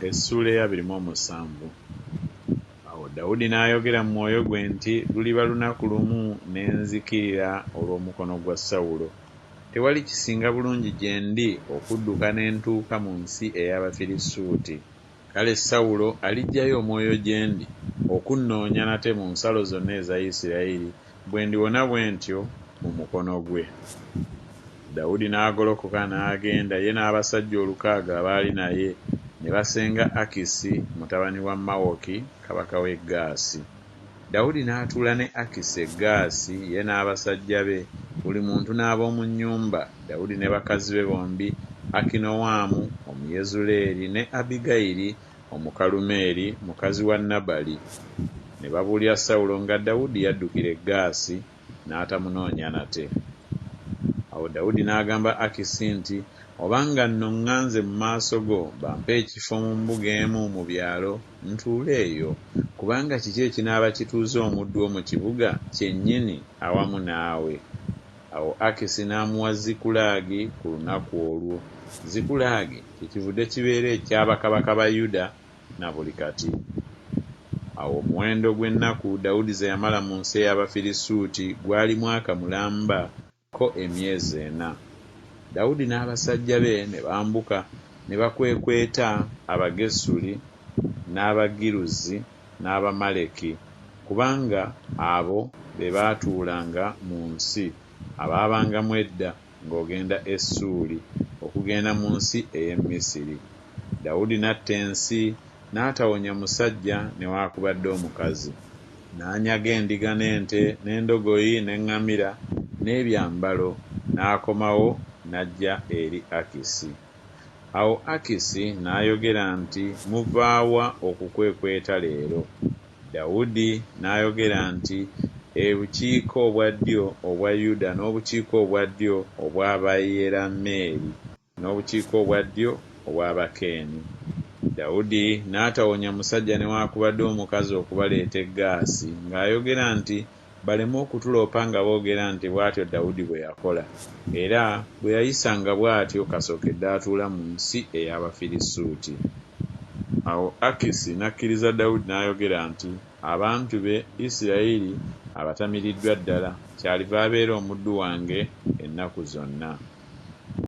Essuula ey'abiri mu omusanvu. Awo Dawudi n'ayogera mu mwoyo gwe nti Luliba lunaku lumu ne nzikirira olw'omukono gwa Sawulo, tewali kisinga bulungi gye ndi okudduka ne ntuuka mu nsi ey'Abafirisuuti, kale Sawulo aliggyayo omwoyo gye ndi okunnoonya nate mu nsalo zonna eza Isiraeri, bwe ndiwona bwe ntyo mu mukono gwe. Dawudi n'agolokoka n'agenda ye n'abasajja olukaaga abaali naye, ne basenga Akisi mutabani wa Mawoki kabaka w'e Gaasi. Dawudi n'atuula ne Akisi e Gaasi ye n'abasajja be, buli muntu n'ab'omu nnyumba, Dawudi ne bakazi be bombi Akinoamu Omuyezuleeri ne Abbigayiri Omukalumeeri mukazi wa Nabali. Ne babuulira Sawulo nga Dawudi yaddukira e Gaasi, n'atamunoonya nate. Awo Dawudi n'agamba Akisi nti Obanga nno ŋŋanze mu maaso go, bampe ekifo mu mbuga emu mu byalo, ntuule eyo, kubanga kiki ekinaaba kituuza omuddu wo mu kibuga kyennyini awamu naawe? Awo Akisi n'amuwa Zikulagi ku lunaku olwo, Zikulagi kyekivudde kibeera ekya bakabaka ba Yuda na buli kati. Awo omuwendo gw'ennaku Dawudi ze yamala mu nsi ey'Abafirisuuti gwali mwaka mulamba ko emyezi ena. Dawudi n'abasajja be ne bambuka ne bakwekweta Abagesuli n'Abagiruzi n'Abamaleki, kubanga abo be baatuulanga mu nsi, abaabangamu edda ng'ogenda e Ssuuli, okugenda mu nsi ey'e Misiri. Dawudi n'atta ensi, n'atawonya musajja newakubadde omukazi. N'anyaga endiga n'ente n'endogoyi n'eŋŋamira n'ebyambalo, n'akomawo n'ajja eri Akisi. Awo Akisi n'ayogera nti Muva wa okukwekweta leero? Dawudi n'ayogera nti Ebukiika obwa ddyo obwa Yuda n'obukiika obwa ddyo obw'Abayerameeri n'obukiika obwa ddyo obw'Abakeeni. Dawudi n'atawonya musajja newakubadde omukazi okubaleeta e Gaasi, ng'ayogera nti Baleme okutuloopa nga boogera nti Bw'atyo Dawudi bwe yakola, era bwe yayisanga bw'atyo kasookedde atuula mu nsi ey'Abafirisuuti. Awo Akisi n'akkiriza Dawudi n'ayogera nti Abantu be, Isiraeri abatamiriddwa ddala, kyaliva abeera omuddu wange ennaku zonna.